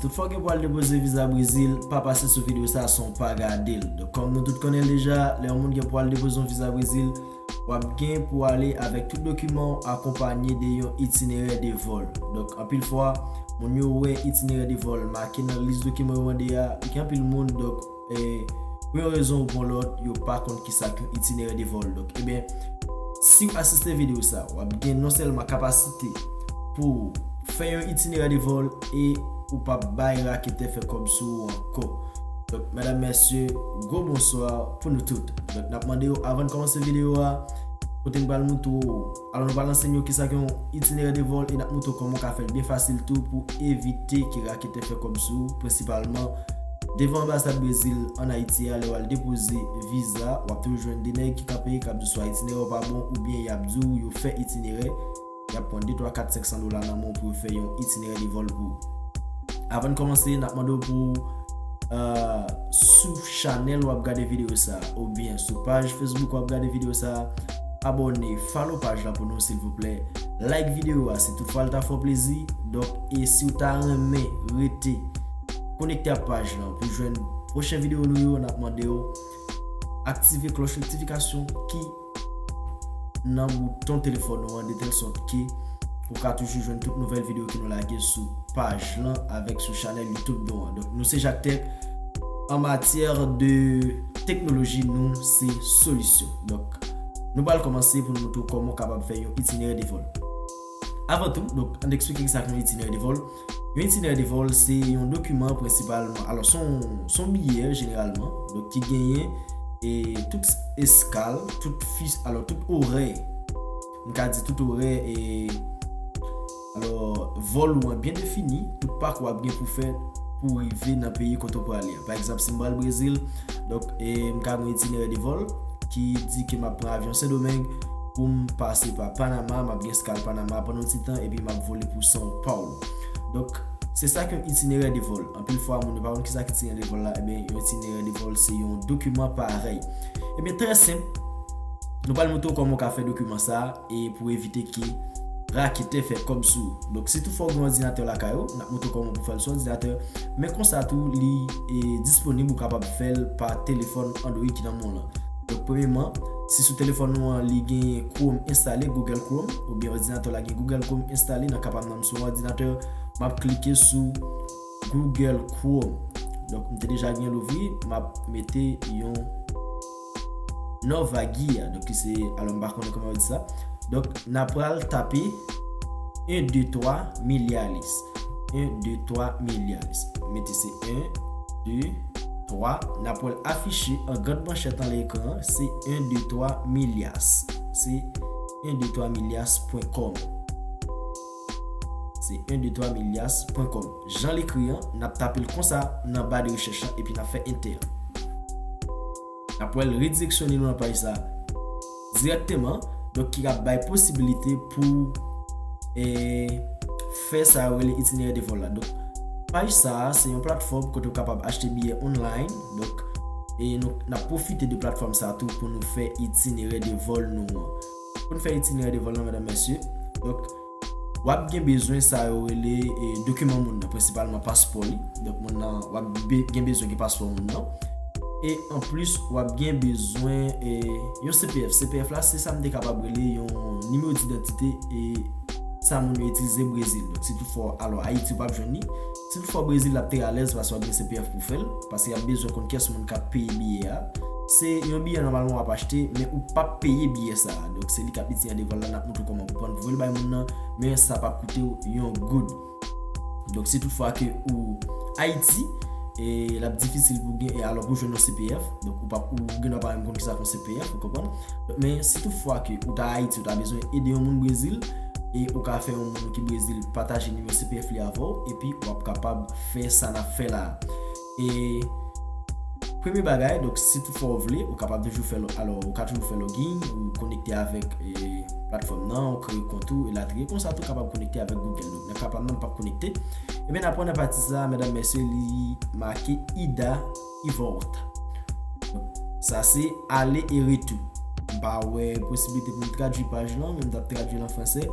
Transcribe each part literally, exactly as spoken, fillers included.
Tout fwa w gen pou al depoze viza Brezil, pa pase sou videyo sa san w pa gade l. Donk, kòm nou tout konnen l deja, lè yon moun gen pou al depoze yon viza Brezil, w ap gen pou ale avèk tout dokiman w, akonpanye de yon itinerè de vòl. Donk, anpil fwa, moun yo wè itinerè de vòl make nan lis dokiman yo mande a, gen anpil moun, donk, e, pou yon rezon ou pou yon lòt, yo pa konn kisa k yon itinerè de vòl. Donk, ebyen, si w asiste videyo sa, w ap gen non sèlman kapasite pou w fè yon itinerè de vòl e ou p ap bay raketè fè kòb sou ou ankò. Donk, medam, mesye, gwo bonswa pou nou tout. Donk, n ap mande w, avan n kòmanse videyo a, kote n pral moutre w, alò, nou pral anseye w kisa k yon itinerè de vòl e n ap moutre w kòman w ka fè l byen fasil tou pou evite ke raketè fè kòb sou ou, prensipalman devan anbasad Brezil ann Ayiti a, lè w al depoze viza, w ap toujou jwenn de nèg ki kanpe, k ap di w swa itinerè w pa bon, oubyen y ap di w yo fè itinerè, y ap pran de, twa, kat, senk san dola nan men w pou yo fè yon itinerè de vòl pou ou. Avan n kòmanse, n ap mande w pou, euh, sou chanèl w ap gade videyo sa, oubyen sou paj Facebook w ap gade videyo sa, abòne, follow paj la pou nou, silvouplè. Like videyo a, si toutfwa l ta fè w plezi. Donk, e si w ta renmen rete konekte ak paj lan pou jwenn pwochen videyo nou yo, n ap mande w aktive klòch notifikasyon ki nan bouton telefòn ou an, de tèl sòt ke ou ka toujou jwenn tout nouvèl videyo ke nou lage sou paj lan avèk sou chanèl YouTube nou an. Donk, nou se Jacques Tech. An matyè de teknoloji, nou se solisyon. Donk, nou pral kòmanse pou nou moutre w kòman w kapab fè yon itinerè de vòl. Avan tou, donk, ann eksplike kisa k yon itinerè de vòl. Yon itinerè de vòl se yon dokiman prensipalman, alò, se yon, se yon biyè jeneralman, donk, ki genyen, e, tout eskal, tout fis, alò, tout orè, m ka di tout orè, e, alò, vòl ou an byen defini, tout pak w ap gen pou fè pou w rive nan peyi kote w prale a. Pa egzanp, si m pral Brezil, donk, e, m ka gen yon itinerè de vòl ki di ke m ap pran avyon Sendomeng pou m pase pa Panama, m ap gen eskal Panama pandan yon ti tan, epi m ap vole pou São Paulo. Donk, se sa k yon itinerè de vòl. Anpil fwa, moun yo pa konn kisa k itinerè de vòl la, ebyen, yon itinerè de vòl se yon dokiman parèy. Ebyen, trè senp, nou pral moutre w kòman w ka fè dokiman sa a, e pou evite ke raketè fè kòb sou ou. Donk, si toutfwa w gen yon òdinatè lakay ou, n ap moutre w kòman pou fè l sou òdinatè. Men konsa tou, li, e, disponib, ou kapab fè l pa telefòn Android ki nan men w lan. Donk, premyeman, si sou telefòn ou an, li gen Chrome enstale, Google Chrome, oubyen òdinatè w la gen Google Chrome enstale, nan ka pa m nan m sou yon òdinatè, m ap klike sou Google Chrome. Donk, m te deja gen l ouvri, m ap mete yon Nova Guia, donk ki se, alò, m pa konnen kòman yo di sa. Donk, n a pral tape un, deux, trois, Milyas. Un, deux, trois, Milyas. Mete se un, deux, trois. N a pral afiche an grann manchèt anlè ekran an, se un, deux, trois, Milyas. Se un, deux, trois, Milyas point com. Se un, deux, trois, Milyas point com. Jan l ekri an, n ap tape l konsa nan ba de rechèch lan, epi n ap fè enter. N ap wè l redireksyone nou nan paj sa a dirèkteman, donk ki ap bay posibilite pou, e, fè sa yo rele itinerè de vòl la. Donk, paj sa a, se yon platfòm kote w kapab achte biyè online. Donk, e nou, n ap pwofite de platfòm sa a tou pou nou fè itinerè de vòl nou an. Pou n fè itinerè de vòl lan, medam, mesye, donk, w ap gen bezwen sa yo rele, e, dokiman moun nan, prensipalman paspò li. Donk, moun nan, w ap be-, gen bezwen gen paspò moun nan. E anplis, w ap gen bezwen, e, yon C P F. C P F la, se sa m te kapab rele yon nimewo didantite, e, sa moun yo itilize Brezil. Donk, si toutfwa, alò, Ayiti, ou p ap jwenn li. Si toutfwa Brezil, l ap te alèz paske w ap gen C P F pou fè l, paske y ap bezwen konn kiyès moun k ap peye biyè a. Se yon biyè nòmalman w ap achte, men ou p ap peye biyè sa a. Donk, se li k ap itinerè de vòl la, n ap montre w kòman pou pran, pou voye l bay moun nan, men sa p ap koute w yon goud. Donk, si toutfwa ke ou Ayiti, e l ap difisil pou gen, e alò pou jwenn yon C P F, donk ou p ap, ou gen dwa pa menm konn kisa k yon C P F, ou konprann? Donk, men si toutfwa ke ou ta Ayiti, ou ta bezwen ede yon moun Brezil, e ou ka fè yon moun ki Brezil pataje nimewo C P F li avè w, epi w ap kapab fè sa n ap fè la a. E premye bagay, donk, si toutfwa w vle, ou kapab toujou fè lo-, alò, ou ka toujou fè login, ou konekte avèk, e, platfòm nan, ou kreye kont ou, elatriye. Konsa tou, ou kapab konekte avèk Google. Donk, nan ka pa m nan, m p ap konekte. Ebyen, n ap pran nan pati sa a, medam, mesye, li make ida e volta. Donk, sa se ale e retou. M pa wè posiblite pou m tradui paj lan, men m t ap tradui l an fransè.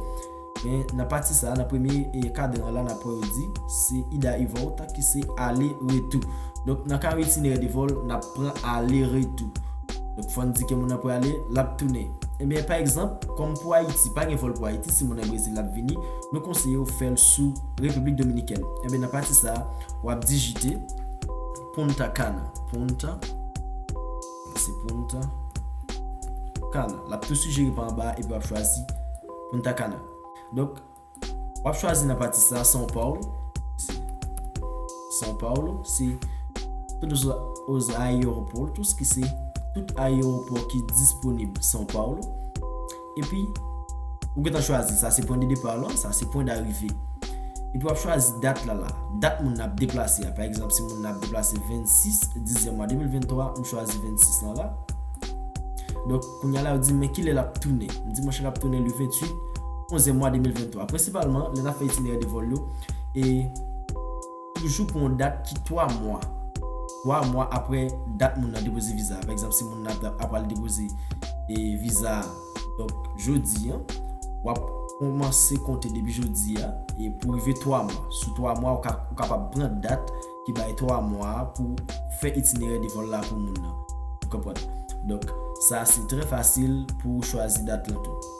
Men nan pati sa a, nan premye e kadran an la, n ap wè yo di se ida e volta, ki se ale retou. Donk nan ka yon itinerè de vòl, n ap pran ale retou. Donk fò n di ke moun nan prale, l ap tounen. Ebyen pa egzanp, kòm pou Ayiti, pa gen vòl pou Ayiti, si moun nan Brezil l ap vini, nou konseye w fè l sou Repiblik Dominikèn. Ebyen nan pati sa a, w ap dijite Punta Cana. Punta, se Punta Cana. L ap tou sijere pa anba epi w ap chwazi Punta Cana. Donk w ap chwazi nan pati sa São Paulo. São Paulo, se todos os aeroportos, ki se tout ayewopò ki disponib São Paulo. Epi ou gentan chwazi, sa se pwen de depa lan, sa se pwen darive. Epi w ap chwazi dat la la, dat moun nan ap deplase a. Pa egzanp, si moun nan ap deplase vennsis dizyèm mwa de mil venntwa, m chwazi vennsis lan la. Donk kounye a la, yo di m men kilè l ap tounen. M di monchè l ap tounen le venntuit onzyèm mwa de mil venntwa. Prensipalman lè n ap fè itinerè de vòl yo, e toujou pou yon dat ki twa mwa. Twa mwa apre dat moun nan depoze viza a. Pa egzanp, si moun nan ap, ap al depoze e viza a, donk jodi a, w ap kòmanse konte depi jodi a, e pou rive twa mwa. Sou twa mwa, ou ka, ou kapab pran dat ki bay twa mwa pou fè itinerè de vòl la pou moun nan. Ou konprann? Donk sa se trè fasil pou w chwazi dat lan tou.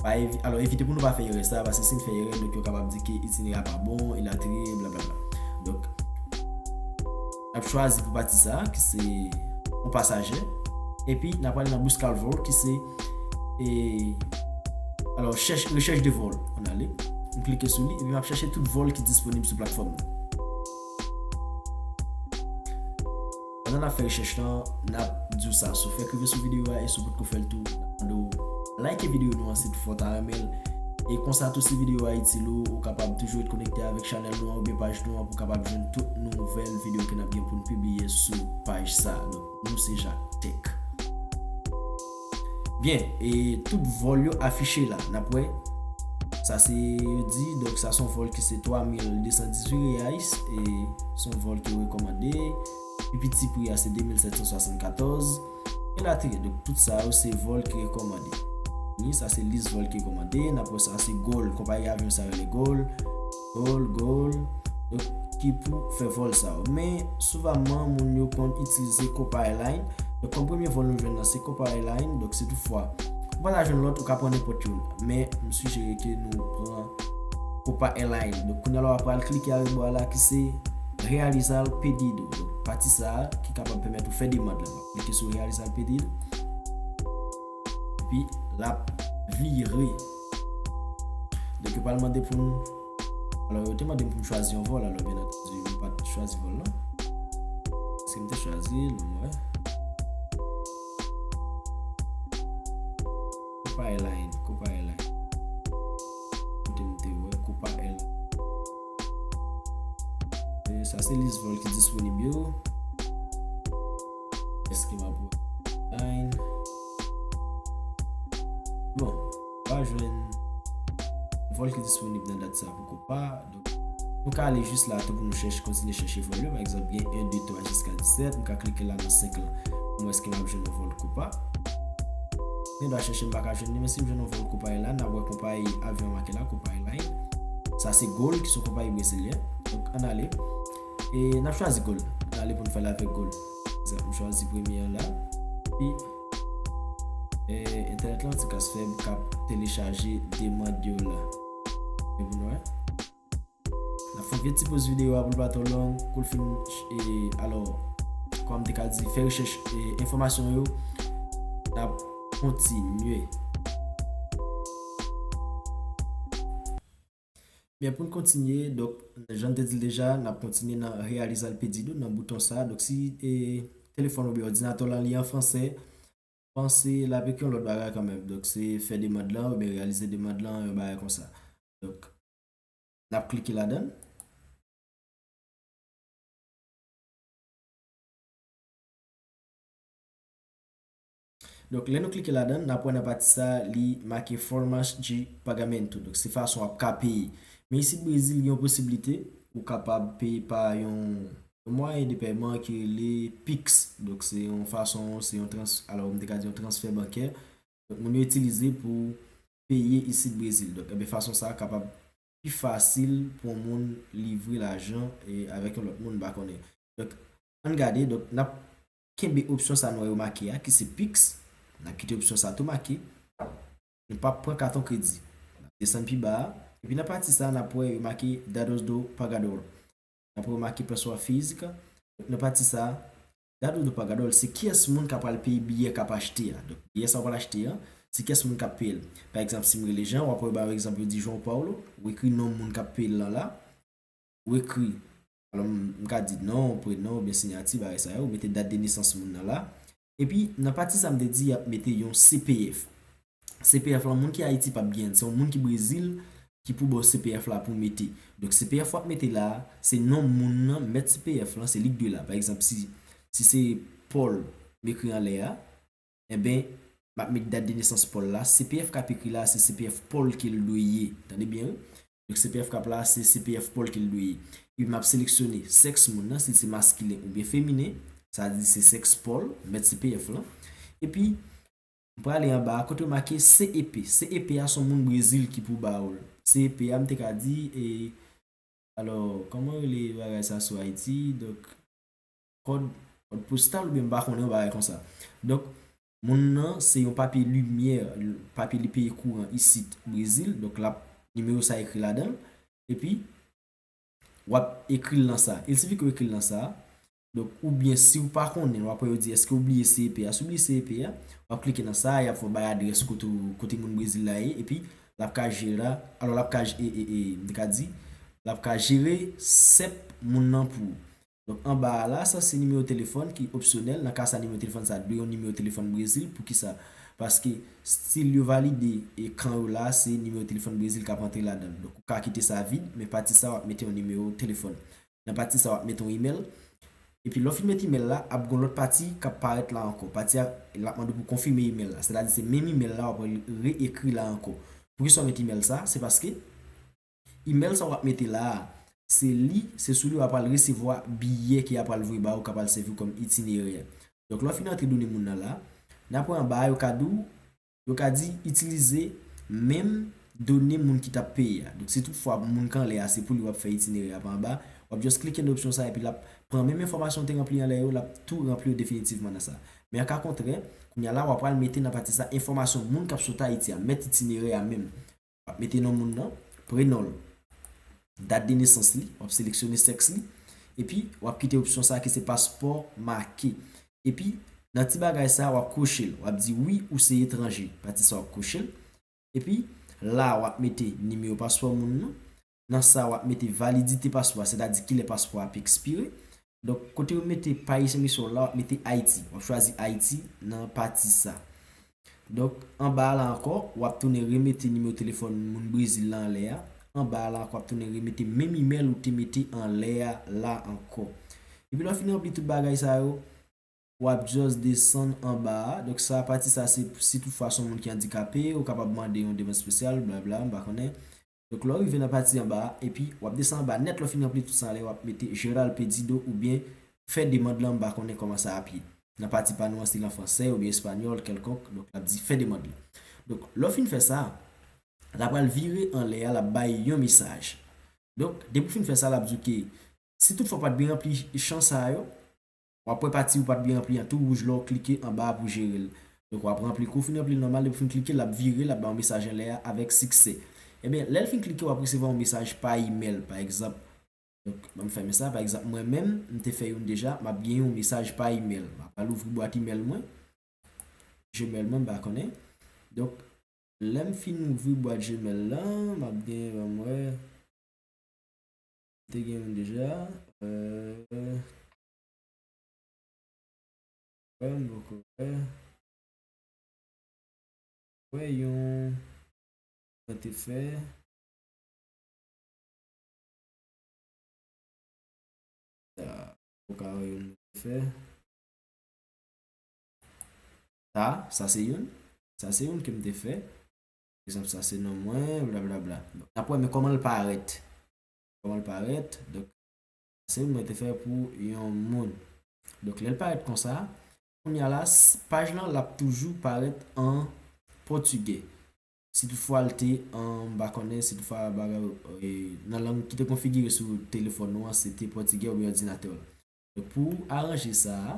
Pa evi-, alò, evite pou nou pa fè erè sa, paske si n fè erè, donk yo kapab di ke itinerè a pa bon, elatriye, blablabla. Donk n ap chwazi pou pati sa a, ki se yon pasaje, epi n ap ale nan Buscar Voo, ki se, e, alò, chèch, rechèch de vòl. Ann ale, m klike sou li, epi m ap chèche tout vòl ki disponib sou platfòm nan. Pandan n ap fè rechèch lan, n ap di w sa, si w fèk rive sou videyo a e si w potko fè l tou, n ap mande w like videyo nou an si toutfwa w ta renmen l. E konsa tou, si videyo a itil ou, ou kapab toujou ret konekte avèk chanèl nou an oubyen paj nou an pou w kapab jwenn tout nouvèl videyo ke n ap gen pou n pibliye sou paj sa a. Donk nou se Jacques Tech. Byen, e tout vòl yo afiche la. N ap wè. Sa se, yo di, donk sa se yon vòl ki se twa mil de san dizuit reais, e se yon vòl ki rekòmande. Pi piti pri a se de mil sèt san swasannkatòz, elatriye. Donk tout sa yo se vòl ki rekòmande. Ni sa se lis vòl ki rekòmande. N ap wè sa se Gol, konpayi avyon sa yo rele Gol. Gol, Gol. Donk ki pou fè vòl sa yo. Men souvamman moun yo konn itilize Copa Airline. Donk kòm premye vòl nou jwenn nan se Copa Airline. Donk si toutfwa ou pa ta jwenn lòt, ou ka pran nenpòt youn. Men m sijere ke nou pran Copa Airline. Donk kounye a la w ap pral klike anlè bò a la ki se Realizar Pedido. Donk pati sa a ki kapab pèmèt ou fè demann lan. W ap klike sou Realizar Pedido. Epi l ap vire. Donk yo pral mande pou n, alò yo te mande m pou m chwazi yon vòl, alò byen antandi m pa t chwazi vòl lan. Èske m te chwazi l? Ann wè. Copa Airline, Copa Airline. Kote m te wè Copa Airline. E sa se lis vòl ki disponib yo. Èske m ap wè Airline? Bon, pa jwenn vòl ki disponib nan dat sa pou Copa. Donk nou ka ale jis la tou pou nou chèche, kontinye chèche vòl yo. Pa egzanp gen en, de, twa jiska disèt. M ka klike la nan senk lan pou m wè èske m ap jwenn yon vòl Copa. Gen dwa chèche, m pa ka jwenn li, men si m jwenn yon vòl Copa Airline, n ap wè konpayi avyon an make la, Copa Airline. Sa se Gol, ki se yon konpayi brezilyen. Donk ann ale. E n ap chwazi Gol. Ann ale pou n fè l avèk Gol. Egzanp, m chwazi premye an la. Epi e, entènèt lan ti kas fèb, k ap telechaje demann yo la. E pou nou wè. N ap fè yon vye ti poz videyo a pou l pa twò long, kou l fin, e, alò, kòman m te ka di, fè rechèch, e, enfòmasyon yo, n ap kontinye. Byen, pou n kontinye, donk, jan n te di l deja, n ap kontinye nan Realizar Pedido, nan bouton sa. Donk, si, e, telefòn oubyen òdinatè w lan li an fransè, panse l ap ekri yon lòt bagay kanmenm. Donk, se fè demann lan oubyen reyalize demann lan, yon bagay konsa. Donk, n ap klike ladan l. Donk, lè nou klike ladan l, n ap wè nan pati sa, li make formas de pagamento. Donk, se fason w ap ka peye. Men isit Brezil, gen yon posiblite, ou kapab peye pa yon, yon mwayen de pèman ki rele Pix. Donk, se yon fason, se yon trans-, alò, m te ka di yon transfè bankè. Donk, moun yo itilize pou peye isit Brezil. Donk, enben, fason sa a kapab pi fasil pou yon moun livre lajan e avèk yon lòt moun, m pa konnen. Donk, ann gade, donk, n ap kenbe opsyon sa nou wè yo make a, ki se Pix. N ap kite opsyon sa tou make. Nou p ap pran katon kredi. N ap desann pi ba a. Epi nan pati sa, n ap wè yo make Dados do Pagador. N ap remake pèswa fizik. Nan pati sa, Dados do Pagador, se kiyès moun k ap pral peye biyè k ap achte a. Donk, biyè sa w pral achte a, se kiyès moun k ap peye l. Pa egzanp, si m rele Jean, w ap wè ba yo egzanp, yo di João Paulo, ou ekri non moun k ap peye l lan la, ou ekri, alò, m, m ka di non, prenon, oubyen siyati, bagay sa yo, ou mete dat de nesans moun nan la. Epi, nan pati sa m te di, y ap mete yon C P F. C P F lan, moun ki Ayiti p ap gen, se yon moun ki Brezil ki pou ba w C P F la pou mete. Donk, C P F w ap mete la a, se non moun nan, mèt C P F lan, se li k dwe la. Pa egzanp, si, si se Paul m ekri anlè a, enben, m ap met dat de nesans Paul la. C P F k ap ekri la a, se C P F Paul ke l dwe ye. Tande byen, wi. Donk, C P F k ap la a, se C P F Paul ke l dwe ye. Epi m ap seleksyone sèks moun nan, si l se maskilen oubyen feminen. Sa di se sèks Paul, mèt C P F lan. Epi, m prale anba a, kote yo make C E P. C E P a se yon moun Brezil ki pou ba ou l. C E P a, m te ka di, e, alò, kòman yo rele bagay sa sou Ayiti? Donk, kòd, kòd postal oubyen m pa konnen yon bagay konsa. Donk, moun nan se yon papye limyè, papye li peye kouran isit Brezil. Donk, l ap, nimewo sa ekri ladan l. Epi, w ap ekri l nan sa. Il sifi ke w ekri l nan sa. Donk, oubyen si w pa konnen, w ap wè yo di, èske w bliye C E P a? Si w bliye C E P a, w ap klike nan sa, y ap fè w bay adrès kote w, kote moun Brezil la ye, epi l ap ka jere la, alò l ap ka j-, e, e, e, m te ka di, l ap ka jere sèp moun nan pou ou. Donk, anba a la, sa se nimewo telefòn ki opsyonèl. Nan ka sa, nimewo telefòn sa dwe yon nimewo telefòn Brezil. Poukisa? Paske still yo valide e kan yo la, se nimewo telefòn Brezil k ap antre ladan l. Donk, ou ka kite sa vid, men pati sa, w ap mete yon nimewo telefòn. Nan pati sa, w ap mete yon imèl. Epi, lè w fin mete imèl la, ap gen yon lòt pati k ap parèt la ankò. Pati a, l ap mande w pou konfime imèl la. Sètadi, se menm imèl la, w ap re-, reekri la ankò. Poukisa w mete imèl sa? Se paske imèl sa w ap mete la a, se li, se sou li w ap pral resevwa biyè ke y ap pral voye ba ou, k ap pral sèvi w kòm itinerè. Donk, lè w fin antre done moun nan la, n ap wè anba a, yo ka di w, yo ka di itilize menm done moun ki t ap peye a. Donk, si toutfwa moun k anlè a, se pou li w ap fè itinerè a pa anba, w ap just klike nan opsyon sa, epi l ap pran menm enfòmasyon w te ranpli anlè yo, l ap tou ranpli yo definitivman nan sa. Men an ka kontrè, kounye a la, w ap pral mete nan pati sa enfòmasyon moun k ap sot Ayiti a, mèt itinerè a menm. W ap mete non moun nan, prenon l, dat de nesans li, w ap seleksyone sèks li, epi w ap kite opsyon sa ki se paspò make. Epi, nan ti bagay sa, w ap kwoche l, w ap di wi ou se etranje. Pati sa w ap kwoche l. Epi, la w ap mete nimewo paspò moun nan. Nan sa, w ap mete validite paspò a, sètadi kilè paspò a ap ekspire. Donk, kote yo mete pa isi misyon la, w ap mete Ayiti. W ap chwazi Ayiti nan pati sa. Donk, anba a la ankò, w ap tounen remete nimewo telefòn moun Brezil la anlè a. Anba a la ankò, w ap tounen remete menm imèl ou te mete anlè a la ankò. Epi lè w fin ranpli tout bagay sa yo, w ap just desann anba a. Donk, sa, pati sa, se si toutfwa se yon moun ki andikape, ou kapab mande yon demann espesyal, blabla, m pa konnen. Donk, lè w rive nan pati anba a, epi w ap desann anba nèt, lè w fin ranpli tout sa anlè, w ap mete Gerald Pedido oubyen fè demann lan, m pa konnen kòman sa ap ye. Nan pati pa nou an, se l an fransè oubyen espanyòl kèlkonk, donk, l ap di fè demann lan. Donk, lè w fin fè sa, l ap pral vire anlè a, l ap bay yon mesaj. Donk, depi w fin fè sa, l ap di w ke si toutfwa w pa t byen ranpli chan sa yo, w ap wè pati ou pa t byen ranpli an tou wouj lè w klike anba a pou jere l. Donk, w ap ranpli, kou w fin ranpli l nòmal, depi w fin klike, l ap vire, l ap ba w mesaj anlè a avèk siksè. Ebyen, lè l fin klike, w ap resevwa yon mesaj pa imèl, pa egzanp. Donk, ban m fèmen sa, pa egzanp, mwen menm, m te fè youn deja, m ap gen yon mesaj pa imèl. M ap al ouvri bwat imèl mwen, Gmail mwen, m pa konnen. Donk, lè m fin ouvri bwat Gmail lan, m ap gen, ban m wè, m te gen youn deja. Euh, wè, m poko wè. Wè, yon mwen te fè. Sa, ou ka wè youn mwen te fè. Sa, sa se youn. Sa se youn ke m te fè. Egzanp, sa se non mwen, blablabla. Donk, n ap wè, men kòman l parèt. Kòman l parèt. Donk, sa se youn mwen te fè pou yon moun. Donk, lè l parèt konsa, kounye a la, s-, paj lan, l ap toujou parèt an pòtigè. Si toutfwa l te, an, m pa konnen, si toutfwa bagay, e, nan lang ki te konfigire sou telefòn ou an, se te pòtigè oubyen òdinatè w la. Donk, pou w aranje sa a,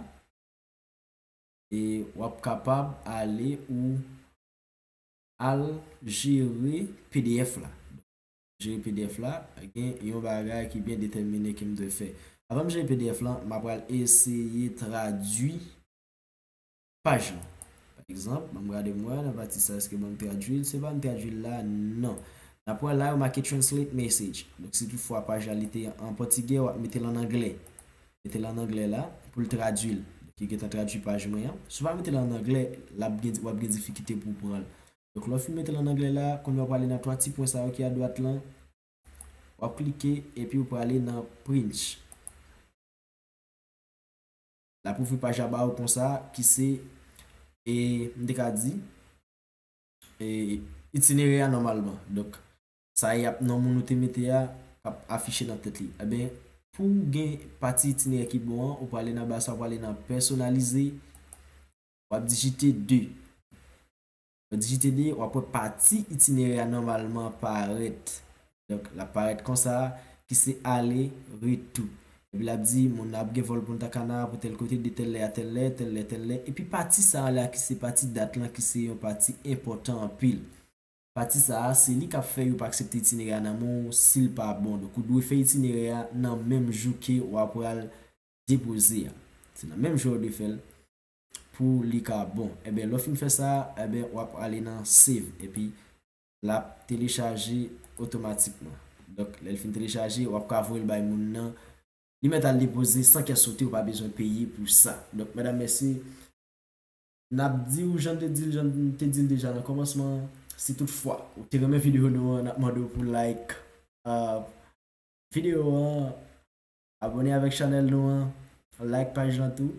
e w ap kapab ale ou al jere P D F la. Jere P D F la, gen yon bagay ki byen detèmine ke m dwe fè. Avan m jere P D F la, m ap pral eseye tradui paj lan. Pa egzanp, ban m gade m wè nan pati sa, èske ban m tradui l? Se pa m tradui l la, non. N ap wè la, yo make translate message. Donk, si toutfwa paj la, li te an pòtigè, w ap mete l an anglè. Mete l an anglè la, pou l tradui l. Donk, li gentan tradui paj mwen an. Si w pa mete l an anglè, l ap gen, w ap gen difikilte pou w pran l. Donk, lè w fin mete l an anglè la, kounye a w prale nan twa ti pwen sa yo ki adwat lan. W ap klike, epi w prale nan print. L ap ouvri paj la ba ou konsa, ki se, e, m te ka di, e, itinerè a nòmalman. Donk, sa y ap non moun ou te mete a, k ap afiche nan tèt li. Ebyen, pou w gen pati itinerè ki bon an, ou prale nan ba sa, ou prale nan pèsonalize, w ap dijite de. Lè w dijite de, w ap wè pati itinerè a nòmalman parèt. Donk, l ap parèt konsa, ki se ale, retou. Epi l ap di, moun nan ap gen vòl Punta Cana pou tèl kote, de tèl lè a tèl lè, tèl lè, tèl lè. Epi pati sa a la, ki se pati dat lan, ki se yon pati enpòtan anpil. Pati sa a, se li k ap fè yo pa aksepte itinerè a nan men w si l pa bon. Donk, ou dwe fè itinerè a nan menm jou ke w ap pral depoze a. Se nan menm jou w dwe fè l pou li ka bon. Ebyen, lè w fin fè sa, ebyen, w ap ale nan save. Epi, l ap telechaje otomatikman. Donk, lè l fin telechaje, w ap ka voye l bay moun nan. Li mèt al depoze san kè sote, ou pa bezwen peye pou sa. Donk, medam, mesye, n ap di w jan n te di l, jan n te di l deja nan kòmansman, si toutfwa ou te renmen videyo nou an, n ap mande w pou like, uh, videyo an, abòne avèk chanèl nou an, like paj lan tou.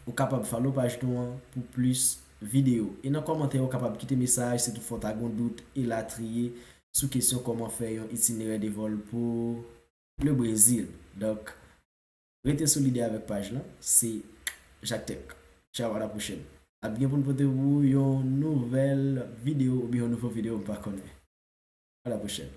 Ou kapab follow paj nou an pou plis videyo. E nan kòmantè, ou kapab kite mesaj, si toutfwa w ta gen dout, elatriye, sou kesyon kòman fè yon itinerè de vòl pou le Brezil. Donk, rete solide avèk paj lan. Se Jacques Tech. Ciao, à la prochaine. N ap gen pou n pote pou ou yon nouvèl videyo oubyen yon nouvo videyo, m pa konnen. À la prochaine.